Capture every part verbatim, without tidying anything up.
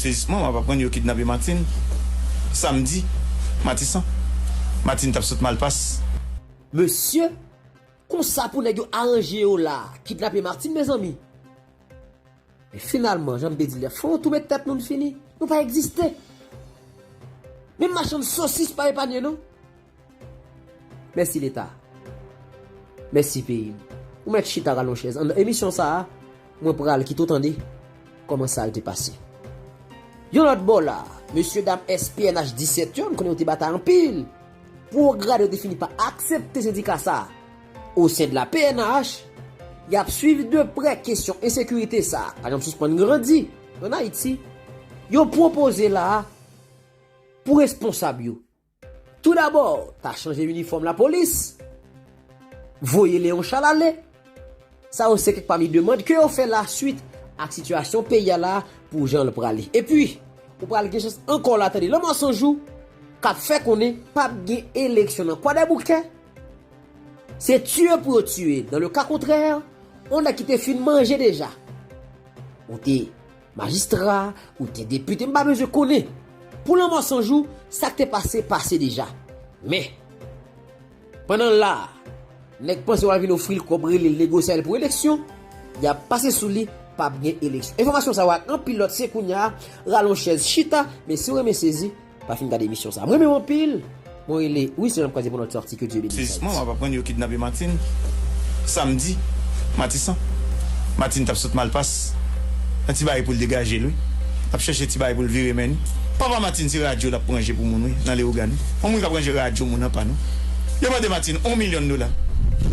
Sezisman, w ap aprann yo kidnape Martine. Samdi, Matisan. Martine t ap sot Malpas. Mesye, konsa pou nèg yo aranje yo la, kidnape Martine, mezanmi. Men finalman, jan m te di l, fò nou tou met tèt nou, n fini. Nou pa egziste. Menm machann sosis pa epanye, non. Mèsi Leta. Mèsi peyi m. Ou mèt chita rale yon chèz. Anndan emisyon sa a, mwen pral kite w tande kòman sa al te pase. Yon lòt bò la, mesye dam S P N H disèt yo, m konnen yo te batay anpil pou wo grade, yo te fini pa aksepte sendika sa a. Au sein de la P N H, y ap swiv de prè kesyon ensekirite sa a, pa janm sispann grandi ann Ayiti. Yo pwopoze la a pou responsab yo. Toudabò, ta chanje inifòm lapolis, voye Leon Charles ale. Sa yo se kèk pami demann ke yo fè la swit ak sitiyasyon peyi a la pou jan l prale. Epi, ou pral gen chans ankò la tande Lanmò San Jou k ap fè konnen p ap gen eleksyon nan Kwadèboukè. Se tiye pou yo tiye. Dans le cas contraire, on nèg ki te fin manje deja. Ou te majistra, ou te depite, m pa bezwen konnen. Pou Lanmò San Jou, sa k te pase, pase deja. Men, pandan l la a, nèg panse w al vin ofri l kòb, rele l, negosye ak l pou eleksyon, y ap pase sou li, p ap gen eleksyon. Enfòmasyon sa yo ak anpil lòt, se kounye a, rale yon chèz, chita, men si w renmen sezi, pa fin gade emisyon sa. Mwen renmen w anpil. Mwen rele Wilson Lamkwaze pou n lòt sòti, ke Dye beni. Sezisman, w ap aprann yo kidnape Martine. Samdi, Matisan. Martine t ap sot Malpas. Nan ti bagay pou l degaje l, wi. L ap chèche ti bagay pou l vire men li. Papa Martine se radyo l ap ranje pou moun, wi, nan Leyogàn, wi. Yon moun k ap ranje radyo moun an pa nou. Yo mande Martine yon milyon dola.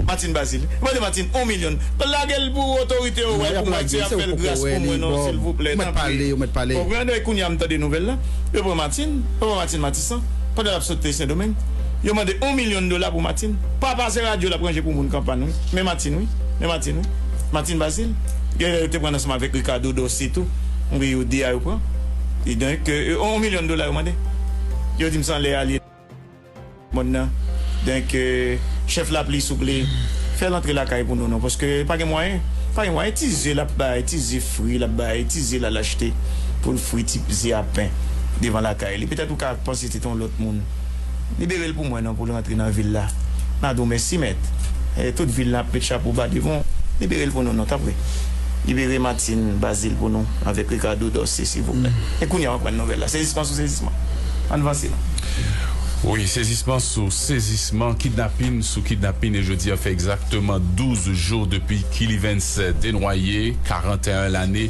Martine Bazile. Yo mande Martine yon milyon. Lage l pou otorite yo wè pou mwen, se y ap fè l gras pou mwen, non, silvouplè, tanpri. Konprann, e kounye a m tande nouvèl la. Yo pran Martine, yo pran Martine Matisan, pandan l ap sot Sendomeng. Yo mande yon milyon dola pou Martine. Papa se radyo l ap ranje pou moun k ap pa nou, wi. Men Martine, wi. Men Martine, wi. Martine Bazile. Gen lè yo te pran ansanm avèk Ricardo Dorcé tou. Mwen yo de a yo pran. E donk, yon milyon dola yo mande. Yo di m se anlè a li ye. Mòn nan. Donk, chèf lapli, souple, fè l antre lakay pou nou non, paske pa gen mwayen. Pa gen mwayen, ti ze l ap bay, ti ze fri l ap bay, ti ze l al achte pou l fri ti ze a pen devan lakay li. Petèt ou ka panse se te yon lòt moun. Libere l pou mwen non, pou l rantre nan vil la. N a di w mèsi, mèt. Tout vil la ap met chapo ba devan w. Libere l pou nou non, tanpri. Libere Martine Bazile pou nou, avèk Ricardo Dorcé, silvouplè. E kounye a, w ap pran nouvèl la. Sezisman sou sezisman. Ann vanse non. Wi, sezisman sou sezisman, kidnapin sou kidnapin, e jodi a fè egzakteman douz jou depi Clivens Desnoyers, karannteyen lane,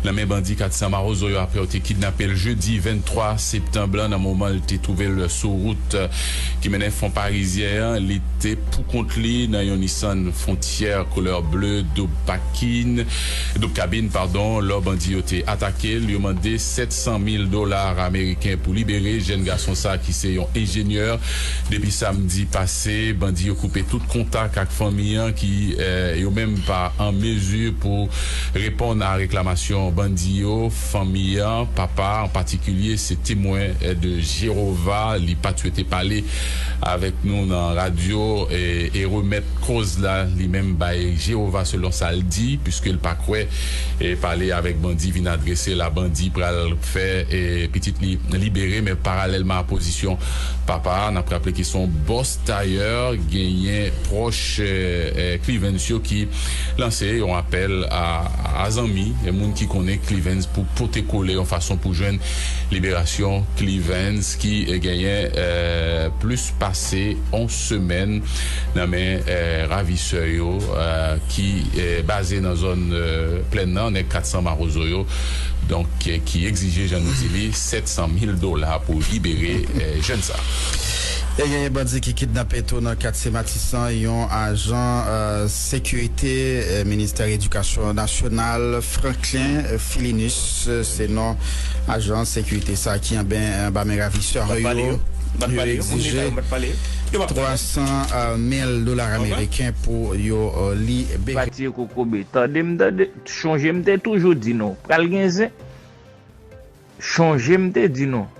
nan men bandi kat san Mawozo yo, apre yo te kidnape l jedi venntwa septanm lan, nan moman l te twouve l sou wout ki mennen Fon Parizyen an. Li te pou kont li nan yon Nissan Frontier koulè ble, doub pakin, doub kabin, padon, lò bandi yo te atake l. Yo mande sèt san mil dola ameriken pou libere jèn gason sa ki se yon enjenyè. Depi samdi pase, bandi yo koupe tout kontak ak fanmi an ki, eh, yo menm pa an mezi pou reponn a reklamasyon bandi yo. Fanmi an, papa an patikilye, se Temwen, eh, de Jewova. Li pa t swete pale avèk nou nan radyo, e, e remèt koz la li menm bay Jewova, selon sa l di, piske l pa kwè, e, pale avèk bandi vin adrese l a bandi pral fè, e, pitit li libere. Men paralèlman a pozisyon papa a, n ap raple ki se yon bòs tayè, genyen pwòch, e, e, Clivens yo ki lanse yon apèl a, a zanmi e moun ki konnen Clivens pou pote kole yon fason pou jwenn liberasyon Clivens ki, e, genyen, e, plis pase yon semèn nan men, e, ravisè yo, e, ki, e, baze nan zòn, e, plèn nan, nèg kat san Mawozo yo, donk, e, ki egzije, jan nou di li, sèt san mil dola pou libere, e, jèn sa. E genyen bandi ki kidnape tou nan katye Matisan, yon ajan, e, sekirite, e, ministè edikasyon nasyonal, Franklin, e, Philinus, e, se non ajan sekirite sa ki anben, e, anba men ravisè yo. Yo egzije twa san mil dola ameriken pou yo, e, libere. Pati yo kokobe. Tande m, tande, chonje m te toujou di nou, pral gen zen. Chonje m te di nou.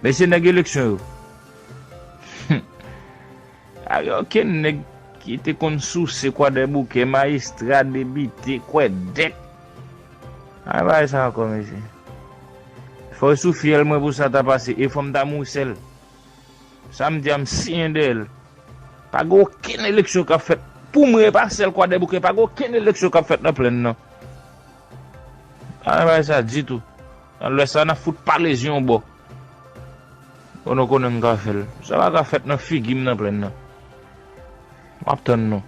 Mesye nèg eleksyon yo. Pa gen okenn nèg ki te konn souse Kwadèboukè, majistra, depite, kwèdèk. Ay bagay sa ankò, mesye. Fò e sou fyèl mwen pou sa ta pase, e fò m ta mouri sèl. Sa m di a, m siyen dèyè l. Pa gen okenn eleksyon k ap fèt. Pou mwen, e pa sèl Kwadèboukè, pa gen okenn eleksyon k ap fèt nan plèn nan. Pa gen bagay sa ditou. Nan Lwès la, n ap fout pale zye yon bò. Bon, nou konnen m ka fè l. Sa pa ka fèt nan figi m nan plèn nan. M ap tann nou.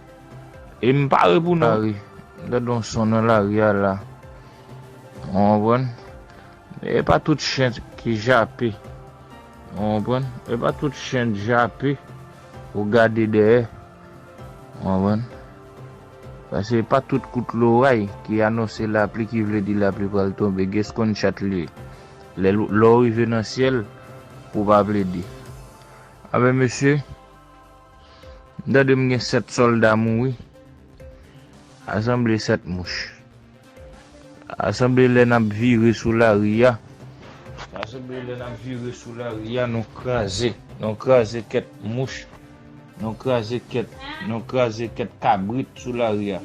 E m pare pou nou. Lari. M tande yon son nan lari a la. Ou konprann? E pa tout chen ki jape. Ou konprann? E pa tout chen jape ou gade dèyè. Ou konprann? Paske e pa tout kout loray ki anonse lapli ki vle di lapli pral tonbe. Gen screenshot li ye. Lè l, lè w rive nan syèl, pou w pa plede. Anben, mesye, m tande m gen sèt sòlda mouri. A sanble sèt mouch. A sanble lè n ap vire sou lari a. A sanble lè n ap vire sou lari a, nou kraze. Nou kraze kèk mouch. Nou kraze kèk, nou kraze kèk kabrit sou lari a.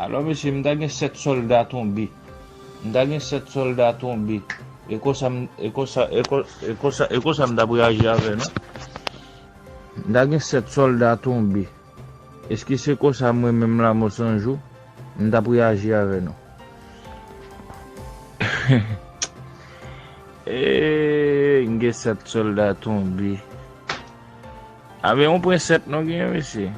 Alò, mesye, m ta gen sèt sòlda tonbe. M ta gen sèt sòlda tonbe. E konsa, m- e konsa, e kon- e konsa, e konsa m t ap reyaji avè nou. M ta gen sèt sòlda tonbe. Èske se konsa mwen menm Lanmò San Jou, m t ap reyaji avè nou? Eee, m gen sèt sòlda tonbe. Avè yon pwen sèt nou genyen, mesye.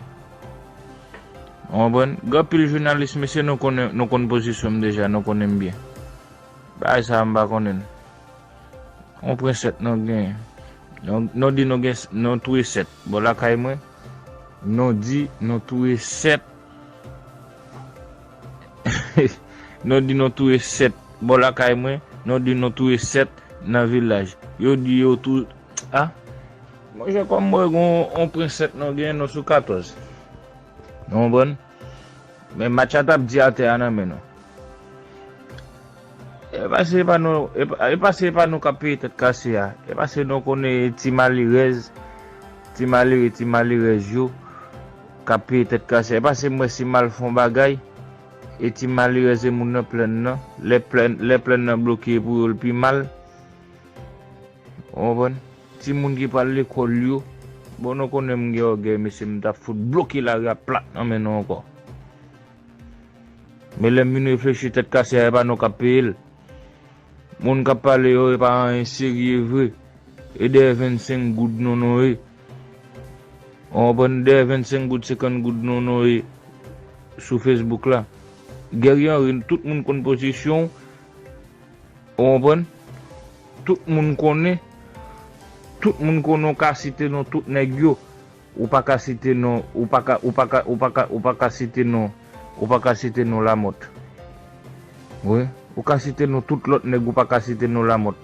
Ou konprann? Gen anpil jounalis, mesye, nou konnen, nou konn pozisyon m deja, nou konnen m byen. Bagay sa a, m pa konnen l. On pwen sèt nou genyen. Nou, nou di nou gen, nou touye sèt bò lakay mwen. Nou di nou touye sèt. Nou di nou touye sèt bò lakay mwen. Nou di nou touye sèt nan vilaj. Yo di yo tou, a? Monchè, kòm mwen gen on pwen sèt nou genyen, nou sou katòz. Nou konprann? Men match la t ap di atè a nan men nou. E pa se e pa nou, e pa, e pa se e pa nou k ap peye tèt kase a. E pa se nou konnen e ti malerèz, ti malere, ti malerèz yo k ap peye tèt kase a. E pa se m wè si m al fè on bagay, e ti malerèz e moun nan plèn nan. Lè plèn, lè plèn nan bloke pou yo, l pi mal. Ou konprann? Timoun ki pral lekòl yo. Bon, nou konnen m gen ògèy, mesye, m t ap fout bloke lari a plat nan men nou ankò. Men lè m vin reflechi, tèt kase a, e pa nou k ap peye l. Moun k ap pale yo, e pa anyen serye vre. E dèyè vennsenk goud nou nou ye. Ou konprann? Dèyè vennsenk goud, senkant goud nou nou ye sou Facebook la. Guerrier Henry, tout moun konn pozisyon w. Ou konprann? Tout moun konnen. Tout moun konnen, ou ka site non tout nèg yo. Ou pa ka site non, ou pa ka, ou pa ka, ou pa ka, ou pa ka site non, ou pa ka site non Lamòt. Wi, ou ka site non tout lòt nèg, ou pa ka site non Lamòt.